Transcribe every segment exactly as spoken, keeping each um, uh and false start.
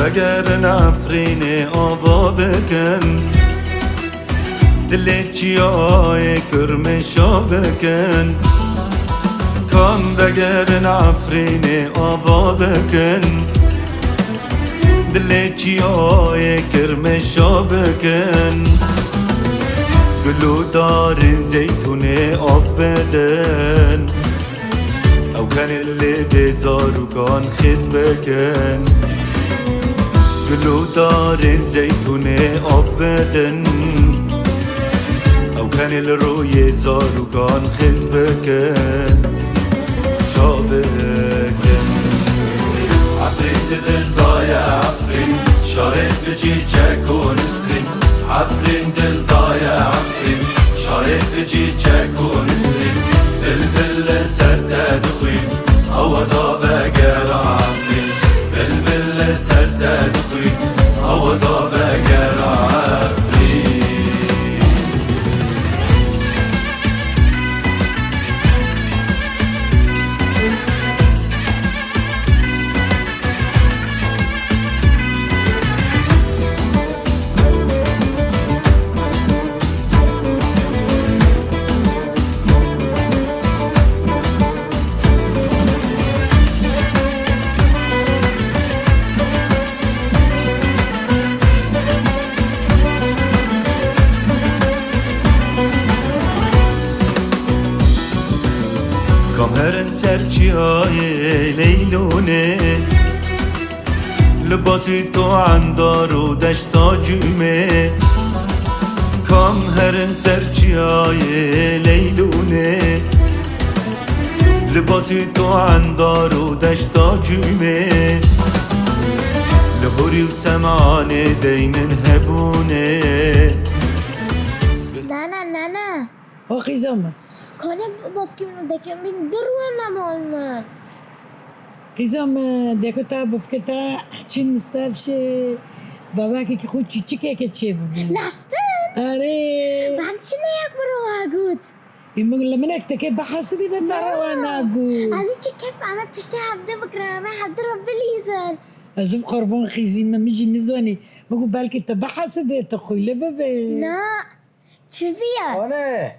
Vegerin Efrînê ava bikin, dilê çiyayê Kirmeşa bikin. Kam vegerin Efrînê ava bikin, dilê çiyayê Kirmeşa bikin. Gul û darên zeytûnê av bidin. Ew kenê li bê zarokan xêz bikin. Gul û darên zeytûnê av bidin. Ew kenê li rûyê zarokan xêz bikin. Şa bikin. Efrîn di dil daye Efrîn, şarê bi çîçek û nisrîn. Efrîn dil daye Efrîn, şarê bi çîçek û nisrîn. Bilbil li ser te dixwîn, awaza vegera Efrîn. Bilbil li ser te dixwîn, awaza vegera Efrîn. Kam herin ser çiyayê Leylûnê, libasî tu endar û deşta cûmê. Kam herin ser çiyayê Leylûnê, libasî tu endar û deşta cûmê. Li hûrî û semanê deynin hebûnê. Nana, nana. O qîza min. Kanê bavkê min û dekê min du rûyê me manin. Qîza min, deko te bavkê te çîn mistevşê, bavekekî xwe çûçikeke çêbûbû. Lestin? Erê. Ben çi ne yek min re wa got? Ê min li minek teke bihesidî be te re wa nagot. Ez ê çi kef eme piştê hevdî bikirin, em ê hevdî re bilîzin. Ez ê qurban qîzî me, min jî nizanî. Min got belkî te bihesidê, te xwîle bibe. Na. Çi viya? Ane.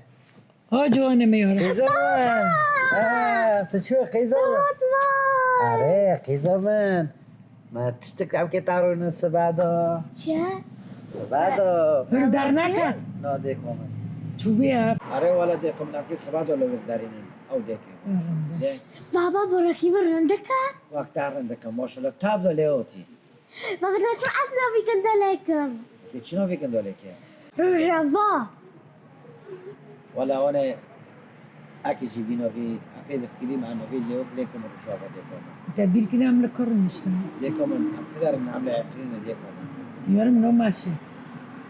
Ha, ciwanê me yar. Qîza min. Baba! Ha, tu çi qîza min? Fatma! Erê, qîza min. Me tiştik ev kê tarûne sibe da. Çi? Sibe da. Hûn derneket. Na dêko min. Çûbî ev. Erê wele dêko min, ev kê sibe da li wir derînin. Ew dêkê. Hı, rinde. Dê. Baba, borakî vir rindike. Wek te rindike, maşallah. Tav da lê otî. Baba, naçim ez navî gundalê kim. Te çi navî gundalê ke? Rojava. Wala wane, eke jî vî navî, epê difkirî me navî lê wek lê kim Rojava dêko min. Te bîr kirî em li kur rûniştin. Dêko min, em kiderin em li Efrîn in dêko min. Yarim no maşe.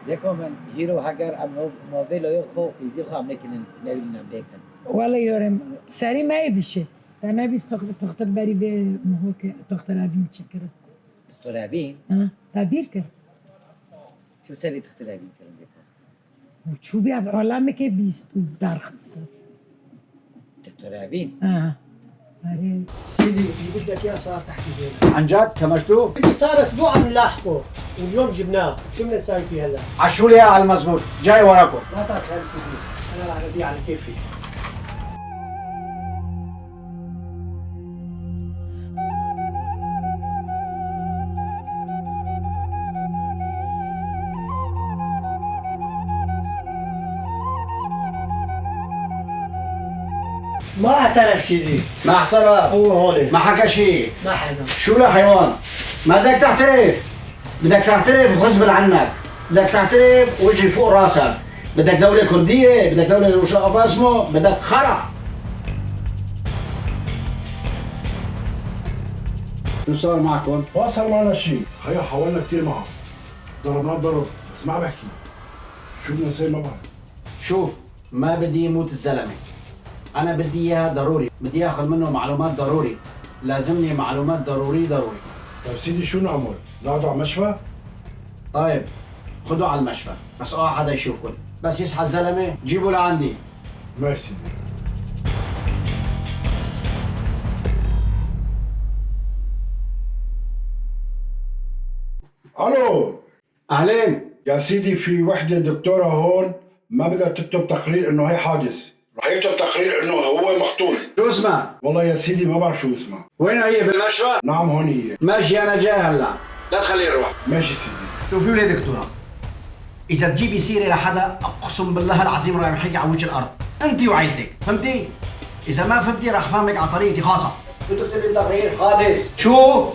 Dêko min, hîro heger em nav, navê layê xwe û qîzê xwe em nekinin, newînin em lê kin. Wala yarim, serî me yê bişê. Te nebîst toxtir, toxtir berî vê miho ke toxtir evîn çi kirin. Doktor Evîn? Ha, te bîr kir. Çû serî doktor Evîn kirin dêko. Û çû bî ev alemekê bîst û derxist. Doktor Evîn? Ha. Erê. سيدي، جبت لك اياه، صار تحت ايدينا. عن جد؟ كمشتوه؟ سيدي، صار اسبوع عم نلاحقه، واليوم جبناه. شو بدنا نساوي فيه هلا؟ عشولي يا على المزبوط، جاي وراكم. لا تعطل سيدي، انا رح اوديه على كيفي. ما اعترف سيدي. ما اعترف؟ هو هولي. ما حكى شيء؟ ما حكى. شو لحيوان؟ ما بدك تعترف؟ بدك تعترف غصب عنك. بدك تعترف واجري فوق راسك. بدك دولة كردية، بدك دولة روشا قفا اسمه، بدك خرا. شو صار معكم؟ ما صار معنا شيء. خيا حاولنا كتير معه. ضربناه ضرب، بس ما عم بحكي. شو بدنا نسوي ما بعرف. شوف، ما بدي يموت الزلمة. أنا بدي إياه ضروري. بدي آخذ منه معلومات ضروري. لازمني معلومات ضروري ضروري. طيب سيدي، شو نعمل؟ ناخده على المشفى؟ طيب، خده على المشفى. بس أوعى حدا يشوفكن. بس يصحى الزلمة، جيبه لعندي. ماشي سيدي. ألو. أهلين. يا سيدي، في وحدة دكتورة هون ما بدها تكتب تقرير إنه هي حادث. راح يكتب تقرير إنه هو مقتول. شو اسمها؟ والله يا سيدي ما بعرف شو اسمها. وين هي؟ بالمشفى؟ نعم، هون هي. ماشي، أنا جاي هلأ. لا تخليه يروح. ماشي سيدي. شوفي ولي دكتورة، إذا بتجيبي سيرة لحدا، أقسم بالله العظيم راح يمحيك على وجه الأرض، أنت وعيلتك، فهمتي؟ إذا ما فهمتي، راح فهمك على طريقتي خاصة. بدك تكتبي تقرير حادث. شو؟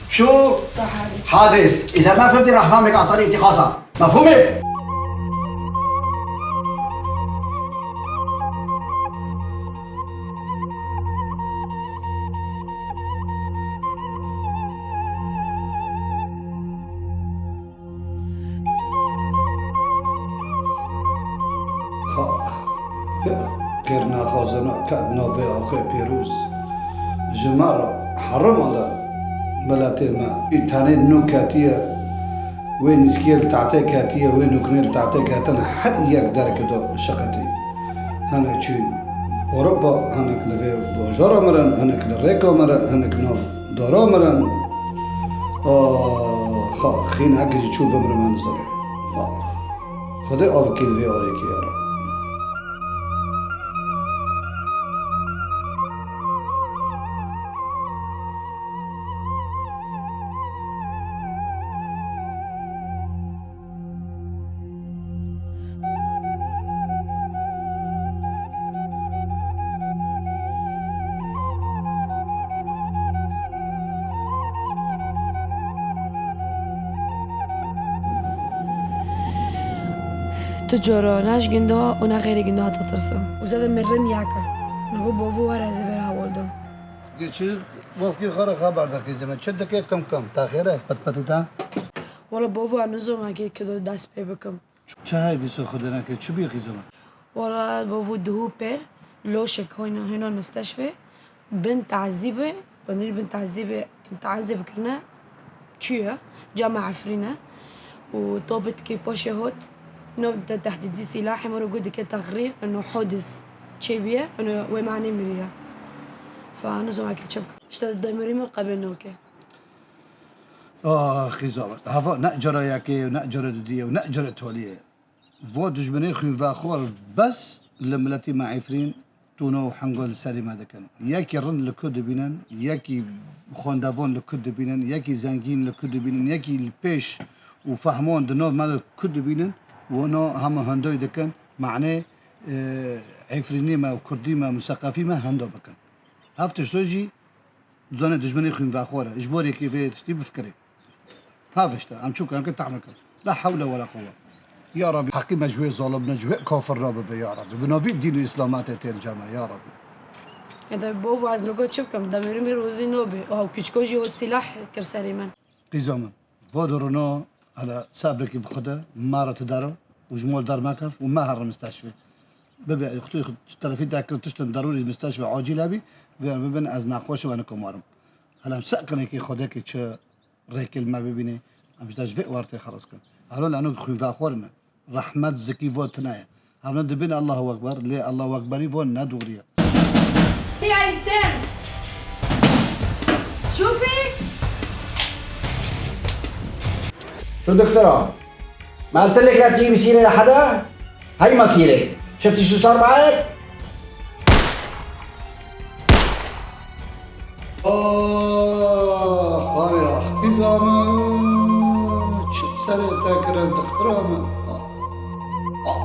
شو؟ صح، حادث. حادث. إذا ما فهمتي، راح فهمك على طريقتي خاصة. مفهومة؟ Xax, qêr naxwazina ke di nav vê axê pêroz ji me re herim ale miletê me. Tenê nû ketiye wê nîskiyê li tehtê ketiye, wê nûkinê li tehtê ketine, her yek dereke de şiqetî. Hinek çûn Ewropa, hinek li vê bajara mirin, hinek li rêka mirin, hinek nav dara mirin. Ax, ax, xîn heke jî çû bimirim, ez nizanim. Ax. Xwedê avkî li vê arêkê, ya Reb. Tu coro ne ji gundoha û ne xêrê gundoha ditirsim. Û zede mirin yek e. Nigo bovû were ez ê vêr hewildim. Geçir, wefkî xwe re xeber de qîzê me. Çi dike kim kim? Ta xêr e? Petpetî ta? Wala bovû ez nizom ekê kido dest pê bikim. Çi hey dîso xwe de neke? Çi bî qîzo me? Wala bovû duhû pêr, loşek hoyna hêna misteşfê, bin tazîbê, û nî bin tazîbê, tazîb kirine, çûye, cama Efrîne, û topit ki paşê hot, no de tehdîdî sîlahê min û got dike teqrîr, eno hodis çêbiye, eno wê manê miriye. Fa nizom eke çi bikim. İşte demirî min qebê noke. Ax, qîza min. Heva ne cara yekê ye, ne cara dudiyê ye, ne cara taliyê ye. Vo dijminê xwînvexwar bes li miletî me Efrîn tûna û henga li serî me dikin. Yekî rind li ku dibînin, yekî xwendevan li ku dibînin, yekî zengîn li ku dibînin, yekî li pêş û fehman di nav me de ku dibînin, wana hema hendoy dikin. Manê, e, Efrînî me û Kurdî me, museqefî me hendo bikin. Hev tişto jî Dizane dijminê xwînvexwar e. Ji bo rêkê vê tiştî bifikirê. Hev işte, em çû kirin ki tehmil kirin. La hewle wela quwwe. Ya Rabbi, heqî me ji wê zalim ne, ji wê kafir re bibe, ya Rabbi. Bi navî dîn û îslamatê tê li cem me, ya Rabbi. Ya da bo vaz nigo çi bikim? Demirî min rozî nobe. Aw, kiçko jî hot sîlah kir serê min. Qîza min. Vo di rûno, hele sebrekî bi xwe de, me re ti dero û ji mol dermekef û me here misteşfê. Bibe, xwedî xwe ji terefî te kir tiştin derûrî misteşfê acîl hebî, vê bibin ez nexweş im, ez nikomarim. Hele em se qinekî xwedekî çi rêkê li me bibînê, em ji te ji vê wertê xelas kin. Helo li eno xwînvexwar me. Rehmet zikî vo tune ye. Hevne dibin Allahu Ekber, lê Allahu Ekberî vo ne doğru ye. Hey Aydem! Şofî! شو دكتورة؟ ما قلت لك لا تجيبي سيرة لحدا؟ هاي مصيرك. شفتي شو صار معك؟ Ax, arê ax, qîza min, çi serê te kirin dixtira min. Ax, ax.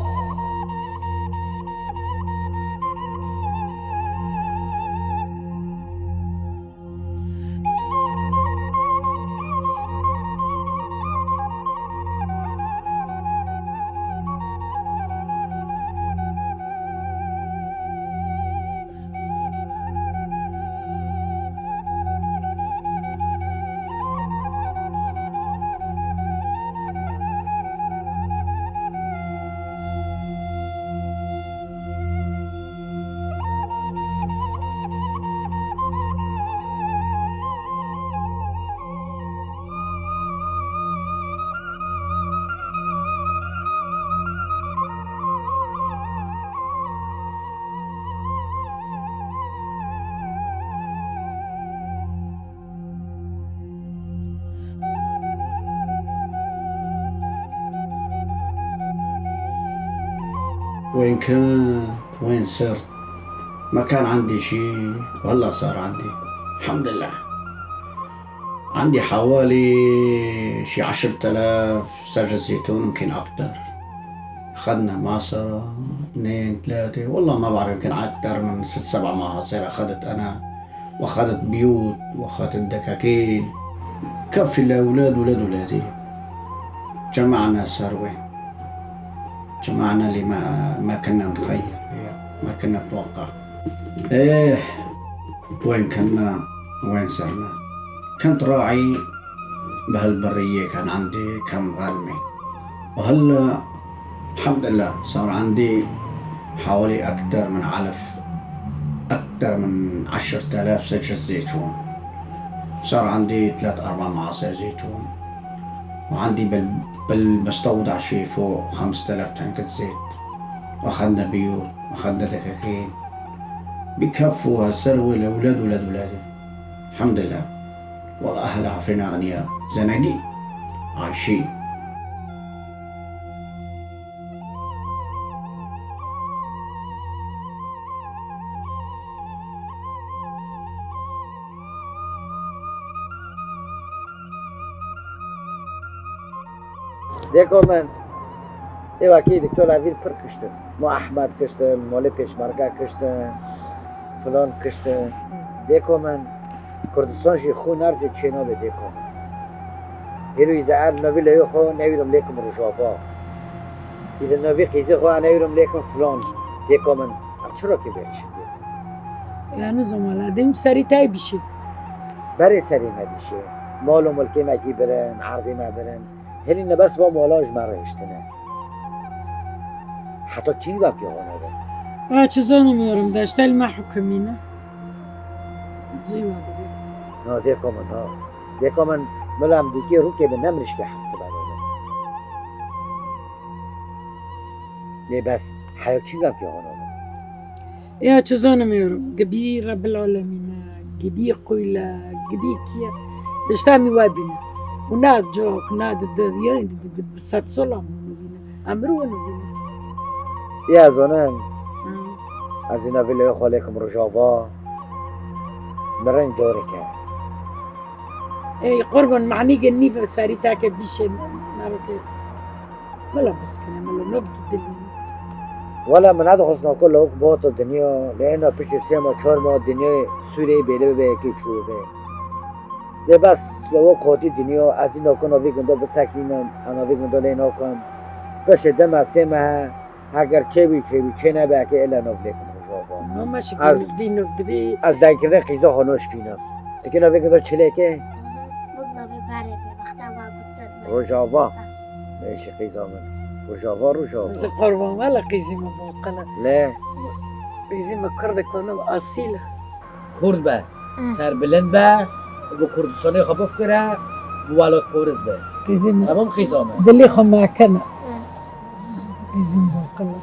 وين كنت، وين صرت، ما كان عندي شي، وهلأ صار عندي. الحمد لله. عندي حوالي شي عشرة آلاف سجة زيتون، يمكن أكتر. أخذنا مصر، اثنين، ثلاثة، والله ما بعرف، يمكن أكتر من ست، سبع محاصيل أخذت أنا، وأخذت بيوت، وأخذت دكاكين. كفي لأولاد ولاد ولادي. جمعنا ثروة. جمعنا اللي ما، ما كنا نتخيل، ما كنا نتوقع. إيه، وين كنا، وين صرنا. كنت راعي بهالبرية، كان عندي كم غنمة. وهلأ الحمد لله صار عندي حوالي أكتر من ألف، أكتر من عشرة آلاف سجة زيتون. صار عندي تلات أربع معاصر زيتون. وعندي بال-، بالمستودع شي فوق خمسة آلاف تنكة زيت. وأخذنا بيوت، وأخذنا دكاكين. بكفوا هالثروة لأولاد ولاد ولادي. الحمد لله. والله أهل عفرين أغنياء. زناقين. عايشين. Dêko min, ê wekî Doktor Evîl pir kiştin. Mo Ehmed kiştin, molê Pêşmerge kiştin, filan kiştin. Dêko min, Kurdistan jî xwe nercê çênabê dêko min. Hêro îze el navî leyê xwe newîrim lêkim Rojava. Îze navî qîzê xwe newîrim lêkim filan. Dêko min, em çira kê bêrişin dêko? Ya nizam wala, dêm serî tay bişî. Berê serê me dişê. Mal û milkê me kî birin, erdê me birin. Hêlî ne bes va mala ji me re hiştine. Heta kî va kî hona be? Ha, çi zanim yorum, deştel me hukimîne. Zî me bide. Na dêko min, na. Dêko min, mila em dîkê rûkê bi ne mirişkê hepsi be. Lê bes, heya kî va kî hona be? Ya çi zanim yorum, gibî Rebbil Alemîne, gibî qûyle, gibî kîye. Dişta mî we bîne. Û na cok, na di di, yani di di di, bi sed sala min bîne. Emir wan bîne. Ya zonin, Hı. Ez ina vîlê xwe lêkim Rojava. Mirin coreke. Ey qurban, manî ge nîve serî take bîşe, merokê. Mela biskine, mela nov gidilî. Wala min nedixwest nako lawik bihata dinya, lê êna piştî sê ma çar ma dinyayê Sûriyeyê bêle bibe yekê çû bibe. Lê bes lawik hatî dinya, ez jî nako navê gunda bisekînim, ez navê gunda lê nakim. Piştî di meh sê meh, heger çêbî çêbî, çê nebe yekê êle nav lêkim Rojava. Ma meşik Ez- vî nov dibî. Ez dengkirinê qîza xwe naşkînim. Tikê navê gunda çi lêkê? Bugna ve berê be, wexta wa gutir be. Rojava. Ha. Eşî qîza min. Rojava, Rojava. Ez qurban wala qîzî min baqile. Ne? Qîzî min Kurd e, konu asîl. Kurd be. Hı. Serbilind be. Bi Kurdistanê xwe bifikire. Bi welatparêz be. Qîzî min. Tamam qîza min. Dilê xwe mekene. Hı. Qîzî min baqile.